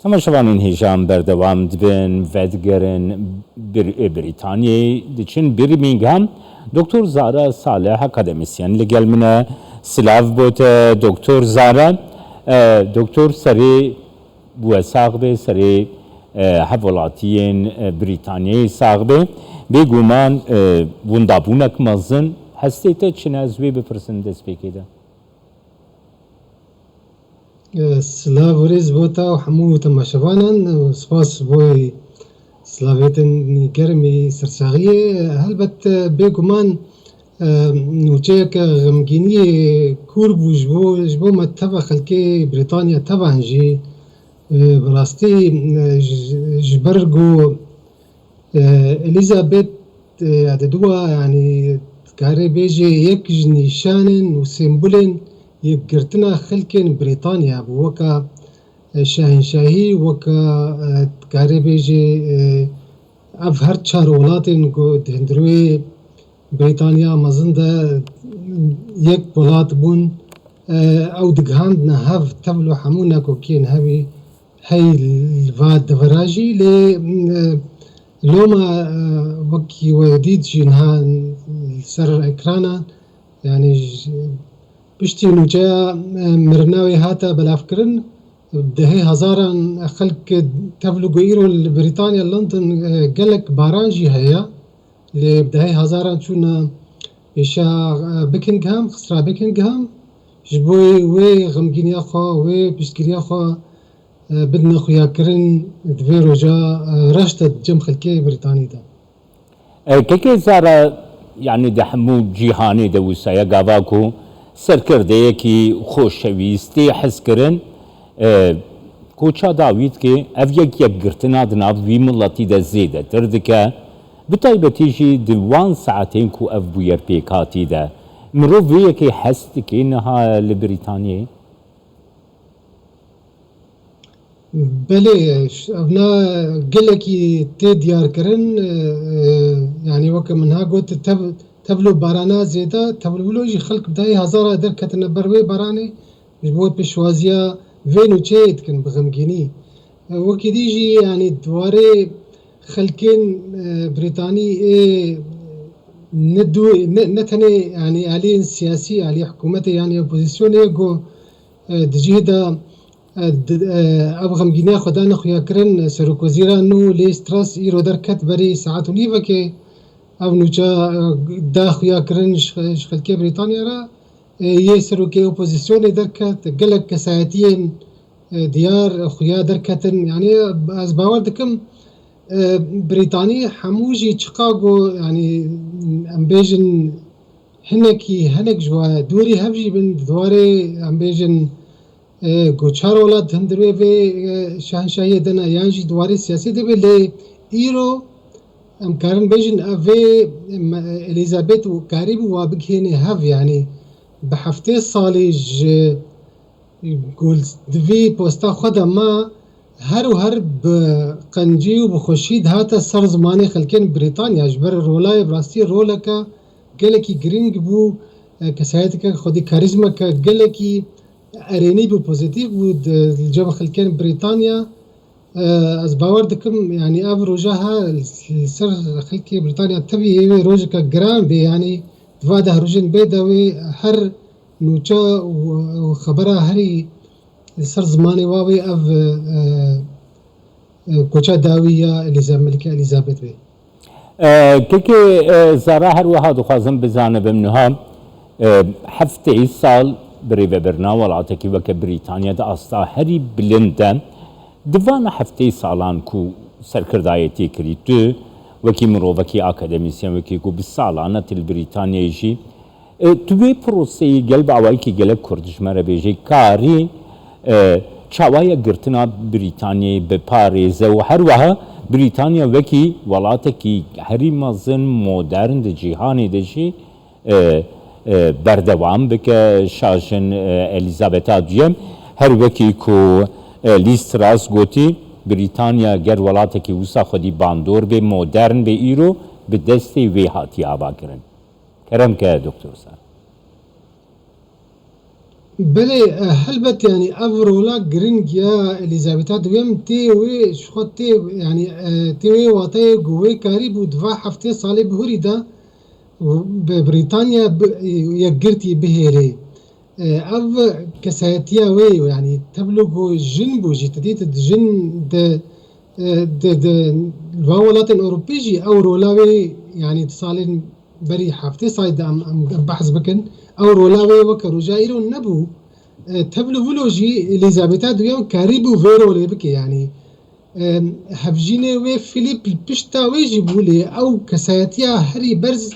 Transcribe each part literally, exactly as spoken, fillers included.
Temaşevanên hêja em berdewam dibin, vedigerin Bir-, Brîtanyayê, diçin Birmingham. Doktor Zara Salih, akademîsyen li gel min e. Silav bo te, Doktor Zara. E, Doktor, serê we sax be, serê, e, hevwelatiyên, e, Brîtanyayê sax be. Bêguman, e, windabûnek mezin hestê te çi ne, ez wê bipirsim destpêkê de. Silav û rêz bo te û hemû temaşevanan. Spas bo silavêtin germ ê sersaxiyê. Helbet, bêguman, nûçeyeke xemgîniyê kûr bû ji bo, ji bo me teva xelkê Brîtanya, tevan jî, bi rastî, ji, ji ber ku E, Elizabeth, e, di dua, yanî, dikarê bêjê yek ji nîşanên û sembolên yekgirtina xelkên Brîtanya bû, weka, e, şahinşahî, weka, e, dikarê bêjê, e, ev her çar welatên ku di hundirwê Brîtanya mezin de yek welat bûn, e, ew digihandine hev tevlo hemû nekokiyên hevî hey li va devera jî lê, e, loma, e, wekî we dît jî niha li ser ekranan, yanî ji, piştî nûçeya, e, mirina wê hate belavkirin, dehê hezaran xelk tevlo ku îro li Brîtanya, London, e, gelek baran jî heye. Lê bi dehê hezaran çûne pêşiya, e, Buckingham, qisra Buckingham, ji bo wê xemgîniya xwe, wê piştgiriya xwe, e, bidine xuyakirin di vê roja, e, reş de di cem xelkê Brîtanî de. E, kekê Zara, yanî di hemû cîhanê de wisa ye, gava ku serkirdeyekî xoşewîstî hezkirin, e, koça dawî dike, ev yek yekgirtina di nav wî miletî de zêdetir dike. Bi taybetî jî di wan saetên ku ev bûyer pêk hatî de, mirov vê yekê hes dike niha li Brîtaniyê? Belê, ş-, ev na gelekî tê diyarkirin, e, e, yanî weke min ha got, tev-, tevlo barana zêde, tevlo wilo jî xelk bi dehê hezara derketine ber wê baranê, ji bo pêşwaziya vê nûçeyê dikin bi xemgînî. E, wekî dî jî, yanî, di warê xelkên, e, Brîtanî ê ne du-, ne, ne tenê, yanî, aliyên siyasî, aliyê hikûmetê, yanî opozisyonê ku, e, di cihê de, e, di, e, ev xemgîniya xwe dane xuyakirin, e, serokwezîra nû Liz Truss îro derket berî saet û nîvekê. Ev nûçe, e, da xuyakirin ji, ji xelkê Brîtanya re. E, yê serokê opozisyonê derket, gelek kesayetiyên, e, diyar, e, xuya derketin. Yanî ez bawer dikim, e, Brîtanî hemû jî çiqa ku, yanî, em bêjin hinekî, hinek ji we dûrî hev jî bin, di warê, em bêjin, e, ku çar welat hundir wê vê, e, şahinşahiyê de ne, yan jî di warê siyasî de be, lê îro em karin bêjin ev vê, em, Elizabeth û karî bû wa bigihêne hev, yanî bi heftê salî ji ku di vî posta xwe de ma her û her bi qencî û bi xweşî dihate ser zimanê xelkên Brîtanya, ji ber rolayê bi rastî roleke gelekî girîng bû, e, kesayeteke xwedî karîzmeke gelekî erênî bû, pozîtîf bû di, li cem xelkên Brîtanya. E, ez bawer dikim, yanî ev roja ha li ser xelkê Brîtanya tevî ê wê rojeke giran bê, yanî di va deh rojên bê de wê her nûçe û, û xebera herî li ser zimanê wa wê ev, e, e, koça dawî ya Elîza-, Melike Elîzabet bê. E, kekê, e, Zara, her wiha dixwazim bizanibim niha, e, heftê sal birêvebirina welatekî weke Brîtanya di asta herî bilind de, di van heftê salan ku serkirdayetê kirî tu, wekî mirovekî akademîsyen, wekî ku bi salan e tu li Brîtanyayê jî, e, tu vê proseyê gel bi awayekî gelek kurt ji me re bêjê, karî, e, çawa yekgirtina Brîtanyayê biparêze û her wiha Brîtanya wekî welatekî herî mezin, modern di cîhanê de jî, e, e, berdewam bike. Şajin, e, Elîzabeta Duyem, her wekî ku, e, Liz Truss gotî, Brîtanya ger welatekî wisa xwedî bandor bê, modern bê, îro bi destê wê hatiye avakirin. Kerem ke, Doktor Sar. Belê, e, helbet, yanî ev rola giring ya Elîzabeta Duyem tê wê, ji xwe tê, yanî, e, tê wê wateyê ku wê karîbû di va heftê salê bihurî de bi Brîtanya bi, e, yekgirtî bihêrê. E, ev kesayetiya wê, yanî tevlo ku jin bû jî, te dît jin di, e, di, di, li van welatên Ewropî jî ew rola wê, yanî di salên berî heftê salî de em, em, em behs bikin. Ew rola wê weke roja îro nebû. E, tevlo wilo jî Elîzabeta Duyem karîbû vê rolê bike, yanî, e, hevjînê wê Filîp li pişta wê jî bû, lê ew kesayetiya herî berz,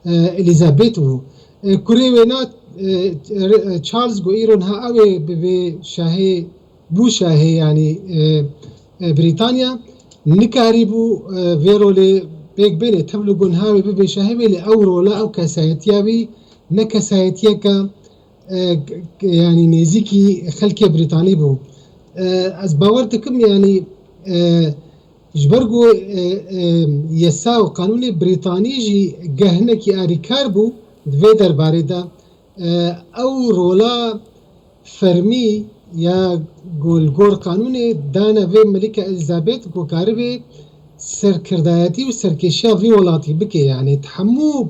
e, Elîzabet bû. E, kurê wê na, e, e, Charles ku îro niha ew ê bi vê şahê, bû şahê, yanî, e, e, Brîtanya, nikarîbû, e, vê rolê pêk bêne. Tevlo ku niha wê bibe şahê wê, lê ew rola, ew kesayetiya wî ne kesayetiyeke, e, k-, k-, yanî nêzîkî xelkê Brîtanî bû. E, ez bawer dikim, yanî, e, ji ber ku, e, e, yasa û qanûnê Brîtanî jî geh hinekî alîkar bû di vê derbarê de, e, ew rola fermî ya ku li gor qanûnê dane vê Melike Elîzabet ku karibe serkirdayetî û serkêşiya vî welatî bike. Yanî di hemû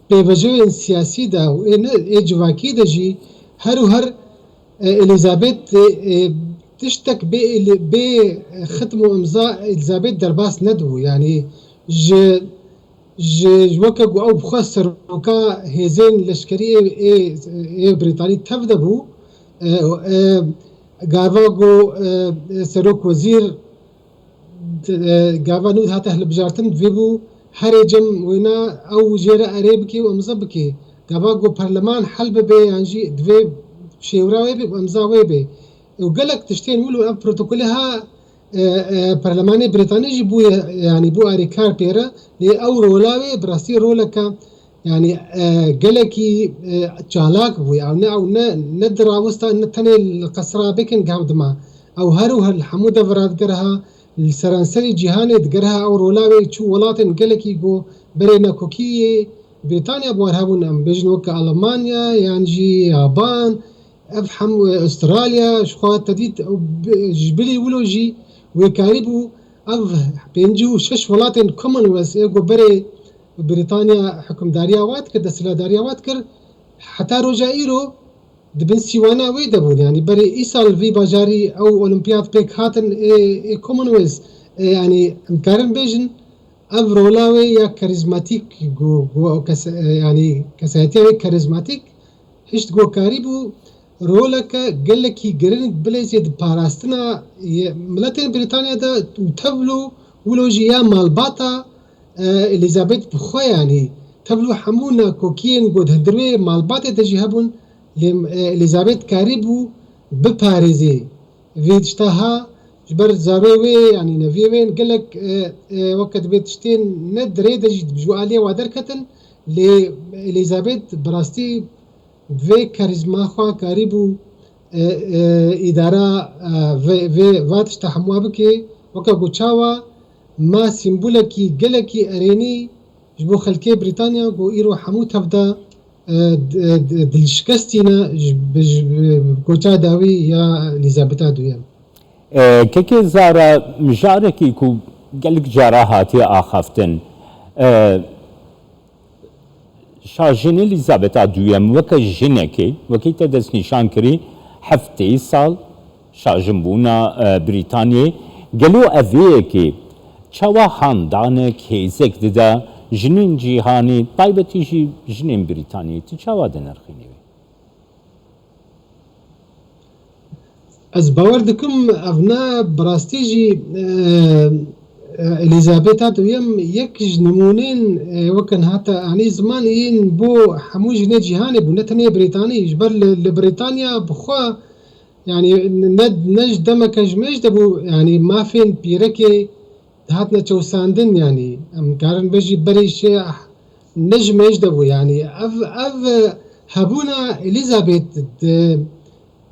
pêvajoyên siyasî de û ê ne, ê civakî de jî her û her, e, Elîzabet, e, e, tiştek bê Elî-, bê xitm û imza Elîzabet derbas nedibû. Yanî ji, ji, ji weke ku ew bi xwe seroka hêzên leşkerî ê, ê, ê Brîtanî tev de bû, e, e, gava ku, e, e, serok wezîr di-, e, gava nû dihate hilbijartin, divê bû herê cem wêna ew jê re erê bike û imza bike. Gava ku perleman hel bibe yan jî divê şêwra wê be û imza wê be. Û gelek tiştên wilo ev protokolê ha, e, e, perlemanê Brîtanî jî bûye, yanî bû arêkar pê re. Lê ew rola wê bi rastî roleke, yanî, e, gelekî, e, çalak bûye. Ew ne, ew ne, ne dirawista, ne tenê li qesra bikin gavdima. Ew her û her li hemû devra digeriha, li seranserî cîhanê digeriha ew rola wê çû welatên gelekî ku berê nakokî yê Brîtanya bi wan hebûn, em bêjin weke Almanya yan jî Yaban, ev hem Australya, ji xwe te dît, ew bi-, ji bilî wilo jî wê karîbû ev pêncî û şeş welatên Commonwealth ê ku berê Brîtanya hikimdariya wa dikir, desthilatdariya wa dikir, heta roja îro di bin sîwana wê de bûn. Yanî berê îsal vî bajarî ew olimpiyat pêk hatin ê, ê Commonwealth. E, yanî em karin bêjin ev rola wê ya karîzmatîk, ku, ku ew kes-, e, yanî kesayetiya wê karîzmatîk hişt ku karîbû roleke gelekî giring bilêzê di parastina ye-, miletên Brîtanya de û tevlo wilo jî ya malbata, e, Elîzabet bi xwe, yanî tevlo hemû nakokiyên ku di hundirê malbatê de jî hebûn, lê, e, Elîzabet karîbû biparêzê vê tişta ha, ji ber zarê wê, yanî neviyê wê gelek, e, e, weke di vê tiştên ne di rê de jî ji aliyê wa derketin, lê Elîzabet bi rastî vê karîzma xwe karîbû, e, e, îdara, e, vê, vê, va tişta hemû bike, weke ku çawa ma sîmbolekî gelekî erênî ji bo xelkê Brîtanya ku îro hemû tev de, e, d-, e, d-, dilşikestî ne ji, bi, ji, bi, bi koça dawî ya Elîzabeta Duyem. E, kekê Zara, mijarekî ku gelek cara hatiye axaftin. E, Şajin Elîzabeta Duyem weke jinekê, wekî te destnîşan kirî, heftê sal şajinbûna, e, Brîtaniyê, gelo ev vê yekê çawa handanek, hêzek dide jinên cîhanê, taybetî jî jinên Brîtaniyê? Tu çawa dinirxînî wê? Ez bawer dikim, ev ne bi rastî jî, e, e, Elîzabeta Duyem yek ji nimûnên, e, weke niha te anî ziman, yên bo hemû jinê cîhanê bû, ne tenê Brîtanî, ji ber li, li Brîtanya bi xwe, yanî ne, ne ji demeke ji mêj de bû, yanî mafên pîrekê dihatine çewsandin, yanî em karin bêjî berê şê ne ji mêj de bû, yanî ev, ev hebûna Elîzabet di,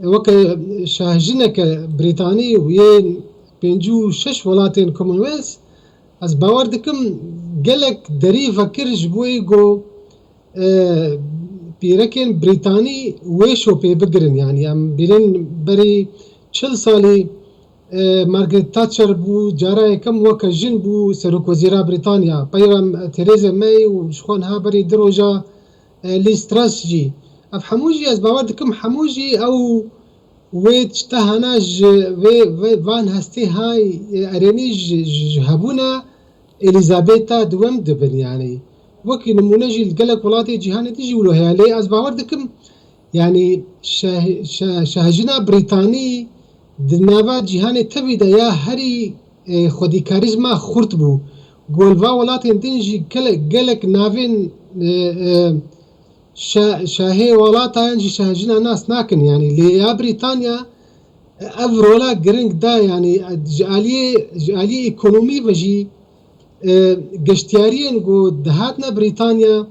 weke şahjineke Brîtanî û yên pêncî û şeş welatên Commonwealth, ez bawer dikim gelek derî vekir ji bo wê ku, e, pîrekên Brîtanî wê şopê bigirin. Yanî em bînin berî çil salî, e, Margaret Thatcher bû, cara yekem weke jin bû serokwezîra Brîtanya. Peyva Theresa May û ji xwe niha berî du roja, e, Liz Truss jî. Ev hemû jî ez bawer dikim hemû jî ew wê tişta hena ji vê, vê van hestê hay, e, erênî ji, ji, ji hebûna Elîzabeta duwem dibin, yanî wekî nimûne jî li gelek welatê cîhanê dî jî wilo heye. Lê ez bawer dikim, yanî şeh-, şeh-, şehjina Brîtanî di nava cîhanê tevî de ya herî, e, xwedîkarî ji me xurt bû. Ku li va welatên din jî gelek, gelek navên, e, e, şe-, şehê welata yan jî şehjina nas nakin, yanî lê ya Brîtanya, e, ev rola giring da, yanî, e, ji aliyê, ji aliyê ekonomî ve jî, e, geştiyariyên ku dihatine Brîtanya,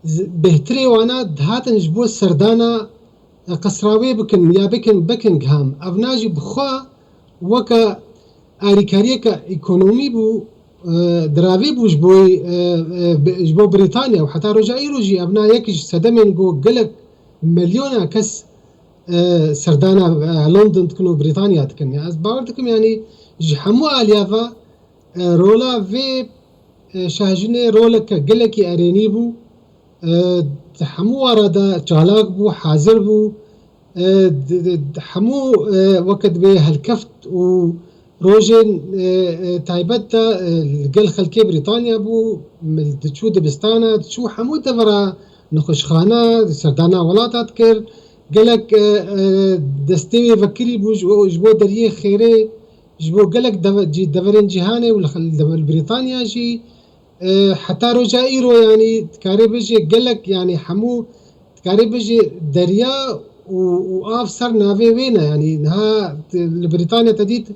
z-, bêhtirê wana dihatin ji bo serdana, e, qisra wê bikin ya bikin Buckingham. Evna jî bi xwe weke alîkariyeke ekonomî bû, e, diravê bû ji bo, e, e, bi-, ji bo Brîtanya û heta roja îro jî evna yek ji sedemên ku gelek milyona kes, e, serdana, e, London dikin û Brîtanya dikin. Ya ez bawer dikim, yanî ji hemû aliya ve, e, rola vê, e, şahjinê roleke gelekî erênî bû. E, di hemû wara de çalak bû, hazir bû. E, di, di, di hemû, e, weke dibê helkeft û rojên, e, e, taybet de, e, li gel xelkê Brîtanya bû, mil diçû dibistana, diçû hemû devera nexweşxana, serdana welata dikir. Gelek, e, e, destê wê vekirî bû ji, ji bo deriyê xêrê, ji bo gelek deve-, cî-, deverên cîhanê û li xel-, li Brîtanya jî, e, heta roja îro, yanî dikarê bêjê gelek, yanî hemû dikarê bêjê derya û, û av ser navê wê ne, yanî niha t-, li Brîtanya te dît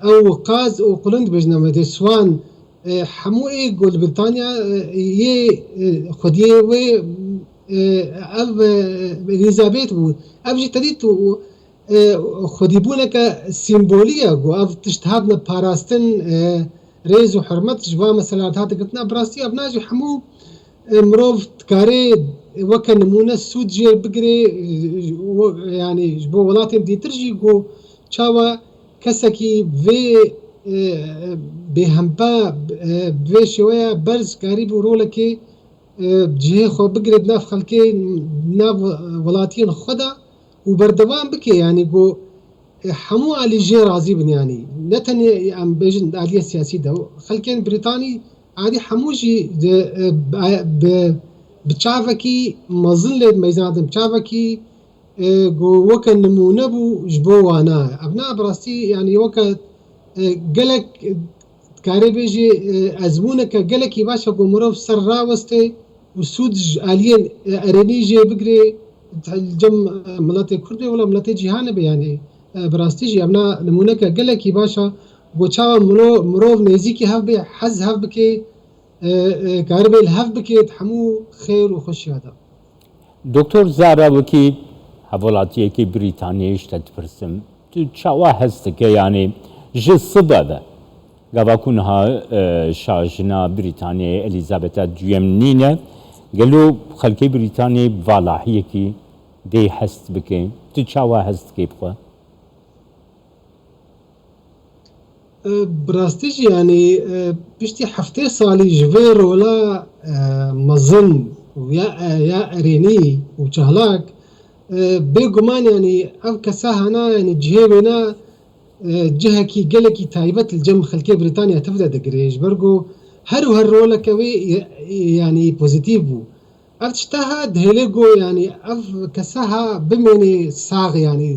ew qaz û qulind dibêjin, em ê dê swan, e, hemû ê ku li Brîtanya, e, yê, e, xwediyê wê, e, ev, e, Elîzabet bû. Ev jî te dît û, e, xwedîbûneke sîmbolî ye ku ev tişt hatine parastin, e, rêz û hurmet ji van mesela hate girtina. Bi rastî ev na jî hemû, e, mirov dikarê weke nimûne sûd jê bigirê, e, we-, yanî ji bo welatên dîtir jî ku çawa kesekî vê, e, bêhempa, e, vê şêweya berz karîbû rolekê, e, cihê xwe bigire di nav xelkê, nav welatiyên xwe de û berdewam bike, yanî ku, e, hemû alî jê razî bin, yanî ne tenê em bêjin aliyê siyasî de, xelkên Brîtanî adî hemû jî di, e, bi, bi, bi çavekî mezin lê dimeyzandin, bi çavekî, e, ku weke nimûne bû ji bo wana. Ev na bi rastî, yanî weke, e, gelek, e, dikarê bêjê, e, ezmûneke gelekî baş e ku mirov ser rawestê û sûd ji aliyên, e, erênî jê bigirê, li cem, e, miletê Kurd be, wela miletê cîhanê be, yanî, e, bi rastî jî ev na nimûneke gelekî baş e ku çawa miro-, mirov nêzîkî hev bê, hez hev bike, e, e, karibê li hev bike di hemû xêr û xweşiya de. Doktor Zara, wekî hevwelatiyekî Brîtaniyê ji te dipirsim, tu çawa hest dike, yanî ji sibe ve gava ku niha, e, şajina Brîtaniyê Elîzabeta duyem nîne, gelo xelkê Brîtaniyê bi valahiyekî dê hest bike? Tu çawa hest dike bi xwe? E, bi rastî jî, yanî, e, piştî heftê salî ji vê rola, e, mezin û ya, e, ya erênî û çalak, e, bêguman, yanî, ev kesa hena, yanî, cihê wêna, e, cihekî gelekî taybet li cem xelkê Brîtanya tev de digirê. Ji ber ku her û her roleke wê, e, yanî, pozîtîf bû. Ev tişta ha dihêle ku, yanî, ev kesa ha bimêne sax, yanî,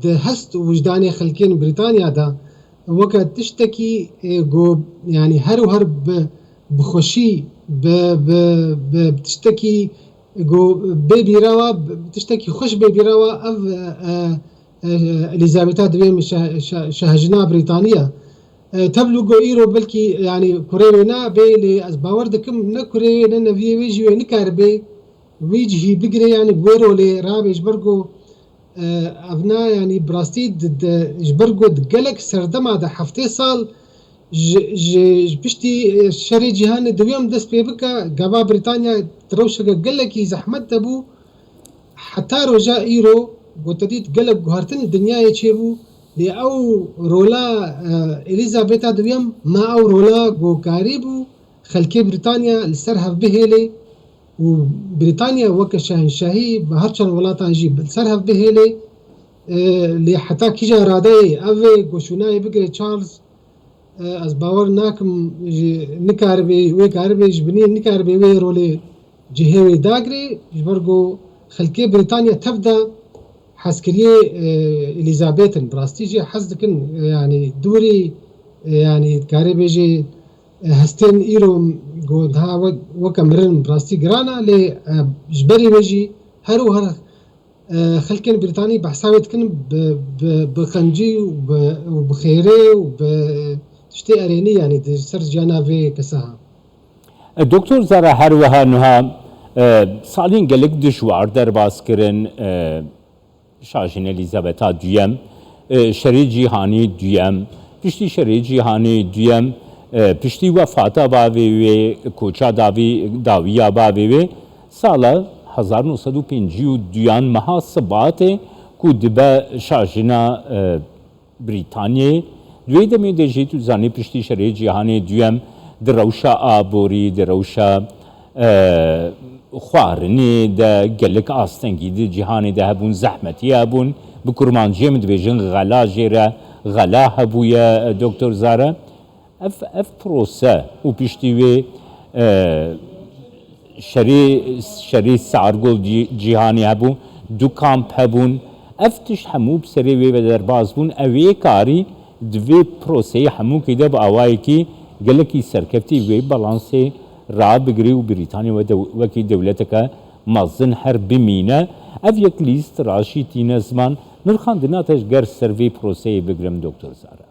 di hest û wijdanê xelkên Brîtanya de weke tiştekî, e, ku, yanî, her û her bi, bi xweşî, bi, bi, bi tiştekî ku bê bîra wa, bi tiştekî xweş bê bîra wa, ev, e, e, Elîzabeta dibê min şe-, şe-, şehjina Brîtaniya. E, tevlû go îro belkî, yanî, kurê wê nabe, lê ez bawer dikim ne kurê wê ne neviyê wê jî wê nikaribe wî cihî bigire, yanî, bi wê rolê rabe, ji ber ku, e, ev na, yanî, bi rastî di, di, ji ber ku di gelek serdema de heftê sal ji, ji, ji piştî, e, şerê cîhanê duyem dest pê bike, gava Brîtanya di rewşeke gelekî zehmet de bû. heta roja îro, ku te dît gelek guhertin dinyayê çêbû, lê ew rola, e, Elîzabeta duyem, ma ew rola ku karîbû xelkê Brîtanya li ser hev bihêlê û Brîtanya weke şahinşahî bi her çend welatan jî li ser hev bihêlê, e, lê heta kîja radeyê ev ê ku şûnayê bigire Charles, e, ez bawer nakim ji, nikaribe, wê karibe ji binî nikaribe wê rolê cihê wê dagirê, ji ber ku xelkê Brîtanya tev de hezkiriyê, e, Elîzabet in. Bi rastî jî hez dikin, e, yanî dûrî, e, yanî dikarê bêjê, e, hestên îro ku niha wek-, weke mirin bi rastî giran e, lê, e, ji berî wê jî her û her, e, xelkên Brîtanî behsa wê dikin bi, bi, bi qencî û bi, û bi xêrê û bi tiştê erênî, yanî di ser jiyana vê kesa ha. E, Doktor Zara, her wiha niha, e, salên gelek dijwar derbas kirin, e, Şajin Elîzabeta duyem, e, şerê cîhanî duyem, piştî şerê cîhanî duyem, e, piştî wefata bavê wê, koça davî, dawiya bavê wê, sala hezar neh sed û pêncî û duyan meha Sibatê ku dibe şajina, e, Brîtanyayê. Di wê demê de jî tu zanî piştî şerê cîhanê duyem di rewşa aborî, di rewşa, e, xwarinê de gelek astengî di cîhanê de hebûn, zehmetî hebûn. Bi kurmanciyê min dibêjin xela jê re, xela hebûye, e, Doktor Zara. Ev, ev prose û piştî wê, e, şerê, şerê Sargol cî-, cîhanê hebû, du kamp hebûn. Ev tişt hemû bi serê wê ve derbas bûn. Ew ê karî di vê proseyê hemûkê de bi awayekî gelekî serkeftî wê balansê rabigirî û Brîtanya we dew-, wekî dewleteke mezin her bimîne. Ev yek lîst raşî tîne ziman. Nirxandina te ji ger ser vê proseyê bigirim, Doktor Zara.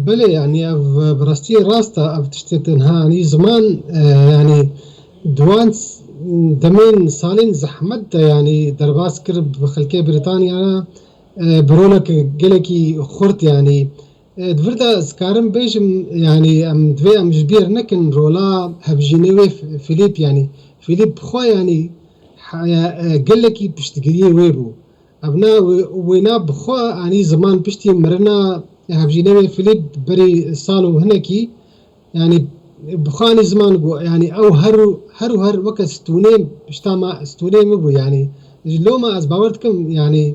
Belê, yanî ev bi rastî rast e, ev tiştê tenha, yanî ziman, e, yanî di wan s-, demên salên zehmet de, yanî derbas kir bi xelkê Brîtanya re, e, bi roleke gelekî xurt, yanî, e, di vir de ez karim bêjim, yanî em divê em ji bîr nekin rola hevjînê wê F-, Filîp, yanî Filîp bi xwe, yanî he-, e, gelekî piştgiriyê wê bû. Evna wê-, wêna bi xwe anî ziman piştî mirina hevjînê wê Filîp berî sal û hinekî, yanî bi xwe anî ziman ku, yanî ew her û, her û her weke stûnê, pişta ma stûnê min bû, yanî ji loma ez bawer dikim, yanî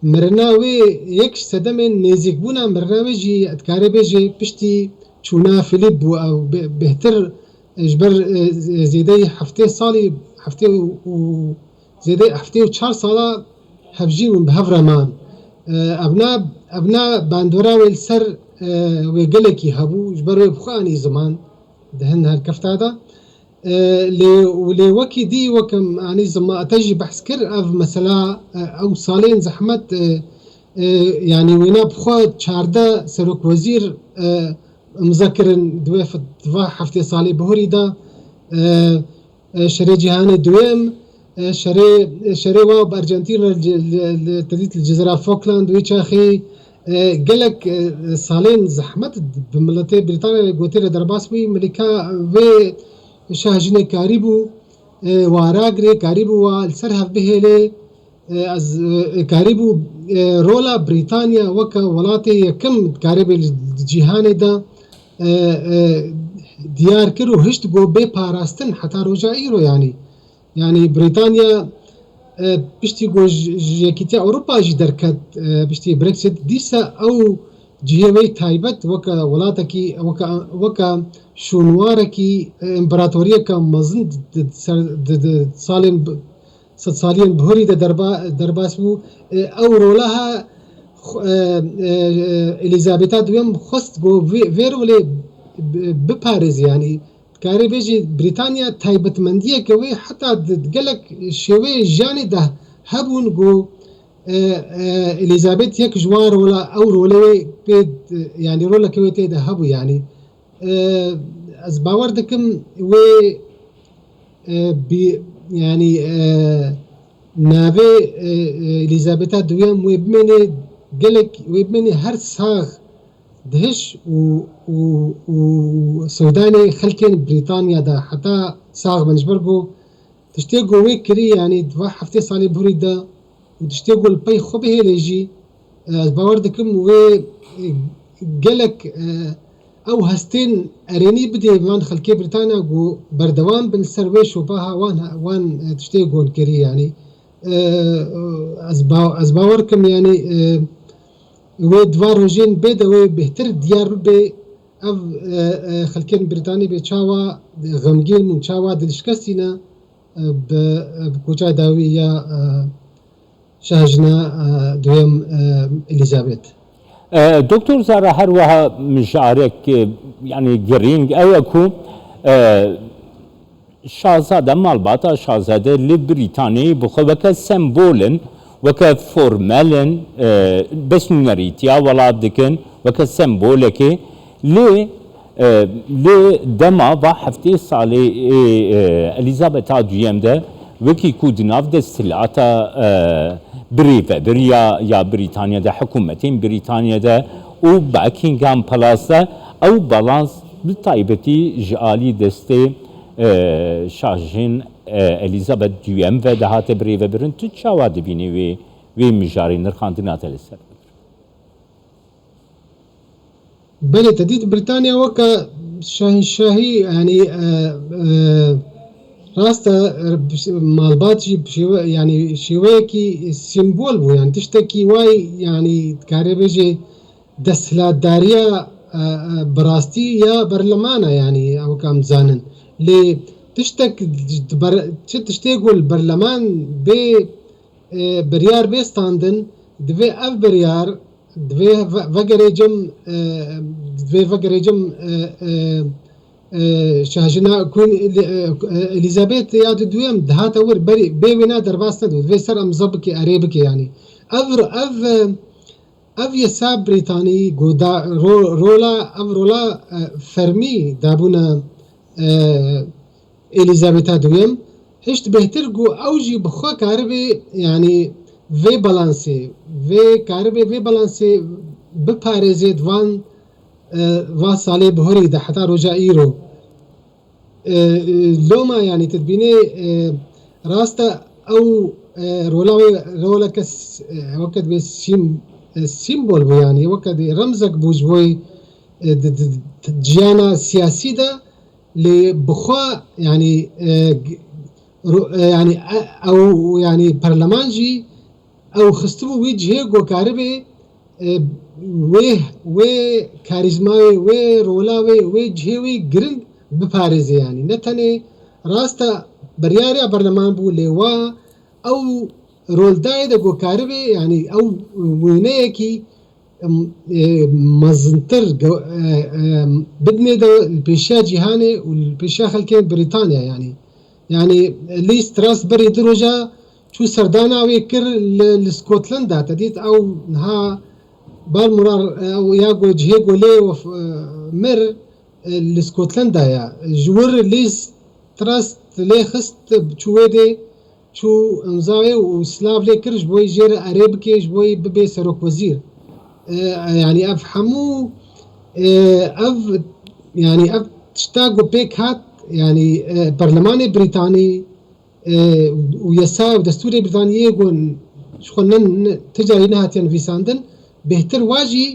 mirina wê yek ji sedemên nêzîkbûna mirina wê jî dikare bêjê piştî çûna Filîp bû, ew bê-, bêhtir ji ber, e, zêdeyî heftê salî, heftê û, û zêdeyî heftê û çar sala hevjîn bûn, bi hev re man. E, evna, evna bandora wê li ser, e, wê gelekî hebû, ji ber wê bi xwe anî ziman di hin herkefta de. E, lê, lê wekî dî, weke em anî ziman, te jî behs kir, ev mesela, e, ew salên zehmet, e, e, yanî wêna bi xwe çardeh serokwezîr, e, imza kirin di wê fit-, di va heftê salê bihurî de, e, e, şerê cîhanê duyem, e, şerê, e, şerê wa bi Arjantin re li, li, li, te dît li Cizîra Falkland wê çaxê, e, gelek, e, salên zehmet bi miletê Brîtanyayê gotê re derbas bûyî, milîka vê şahjînê karîbû, e, wa ragirê, karîbû wa li ser hev bihêlê, e, ez, e, karîbû, e, rola Brîtanya weke welatê yekem dikarê bê li cîhanê de, e, e, diyar kir û hişt ku bê parastin heta roja îro, yanî. Yanî Brîtanya, e, piştî ku ji, ji Yekîtiya Ewropa jî derket, e, piştî Brexit, dîsa ew cihê wê taybet weke welatekî, weke, weke şûnwarekî, e, împaratoriyeke mezin di, di, ser, di, di salên bi-, sedsaliyên bihurî de derba-, derbas bû. E, ew rola ha, xu-, e, e, e, Elîzabeta duyem xwest ku vê, vê rolê bi-, biparêze, yanî dikarê bêjî Brîtanya taybetmendiyeke wê heta di, di gelek şêweyê jiyanê de hebûn ku, e, e, Elîzabet yek ji wan rola, ew rolê wê pê, yanî roleke wê tê de hebû, yanî. E, ez bawer dikim wê, e, bi, yanî, e, navê, e, e, Elîzabeta duyem wê bimêne gelek, wê bimêne her sax dihiş û, û, û sewdanê xelkên Brîtanya de heta sax bin, ji ber ku Tiştê ku wê kirî, yanî di va heftê salê bihurî de û tiştê ku li pey xwe bihêlê jî, e, ez bawer dikim wê, e, gelek, e, ew hestên erênî bidê van xelkê Brîtanya ku berdewam bin li ser wê şopaha wan, wan, e, tiştê gon kirî, yanî. E, ez ba-, ez bawer kim, yanî, e, wê di van rojên bê de wê bêhtir diyar bibe, ev, e, e, xelkên Brîtanî bê çawa xemgîn bûn, çawa dilşikestî ne, e, bi, e, bi koça dawî ya, e, Şahjina, e, Duyem, e, Elizabeth. E, Doktor Zara, her wiha mijarek, e, yanî girîng ew e ku, e, Şazade, malbata şazade li Brîtanî bi xwe weke sembol in, weke formel in, e, bes nûnerîtiya welat dikin, weke sembolekê. Lê, e, li dema va heftê salê, e, e, Elizabetha Duyem de, wekî ku di nav desthilata, e, birêvebir ya, ya Brîtanya de, hikûmetên Brîtanya de û Buckingham Palace de, ew balans bi taybetî ji alî destê, e, Şahjin, e, Elizabeth Duyem ve dihate birêvebirin. Tu çawa dibînî wê, wê mijarê nirxandina te li ser? Belê, te dît Brîtanya weke şahînşahî, yanî, e, e, rast e, e, malbat jî şêwe-, yanî şêweyekî sîmbol bû, yanî tiştekî way, yanî dikarê bêjê desthilatdariya, e, e, bi rastî ya berlemana, yanî ew kam dizanin. Lê tiştek di ber-, çi tiştê ku li berleman bê, e, biryar bê standin, divê ev biryar, divê ve-, vegerê cem, e, divê vegerê cem, e, e, e, şahjina Queen Eli-, e, e, Elizabeth ya di duyem dihate wir berî bê wêna derbas nedibû. Divê ser imza bike, erê bike yanî. Ev, ev, e, ev yasa Brîtanî goda ro-, rola, ev rola, e, fermî dabûna, e, Elizabetha Duyem, hişt bêhtir ku ew jî bi xwe karibe, yanî vê balansê, vê karibe vê balansê biparêzê di van, e, va salê bihurî de heta roja îro. E, e, loma, yanî tu dibînê, e, rast e ew, e, rola wê, roleke s-, e, weke divê sîm-, e, sîmbol bû, yanî weke divê remzek bû ji bo, e, di, di, di jiyana siyasî de, lê bi xwe, yanî, e, g-, ro-, e, yanî, e, ew, yanî, perleman jî ew xistibû wî cihê ku karibê, e, wê, wê karîzmayê, wê rola wê, wê cihê wê giring biparêzê, yanî. Ne tenê rast e biryariya perleman bû, lê wa ew roldayê de ku karibê, yanî ew wêneyekî em, e, mezintir ge-, e, e, bidinê de li pêşiya cîhanê û li pêşiya xelkên Brîtanya, yanî. Yanî Liz Truss berî du roja çû serdana wê kir li, li Scotland de. Te dît ew niha Balmoral, e, ew ya ku cihê ku lê wef-, e, mir, e, li Scotland de ye. Ji wir Liz Truss lê xist çû wê dê çû imzayê û silav lê kir ji bo yî jê re erê bike, ji bo yî bibe serokwezîr. E, yanî ev hemû, e, ev, yanî ev tişta ku pêk hat, yanî, e, perlemanê Brîtanî, e, û yasa û destûrê Brîtaniyê ku ji xwe ne, ne, ti carî nehatiye nivîsandin, bêhtir wa jî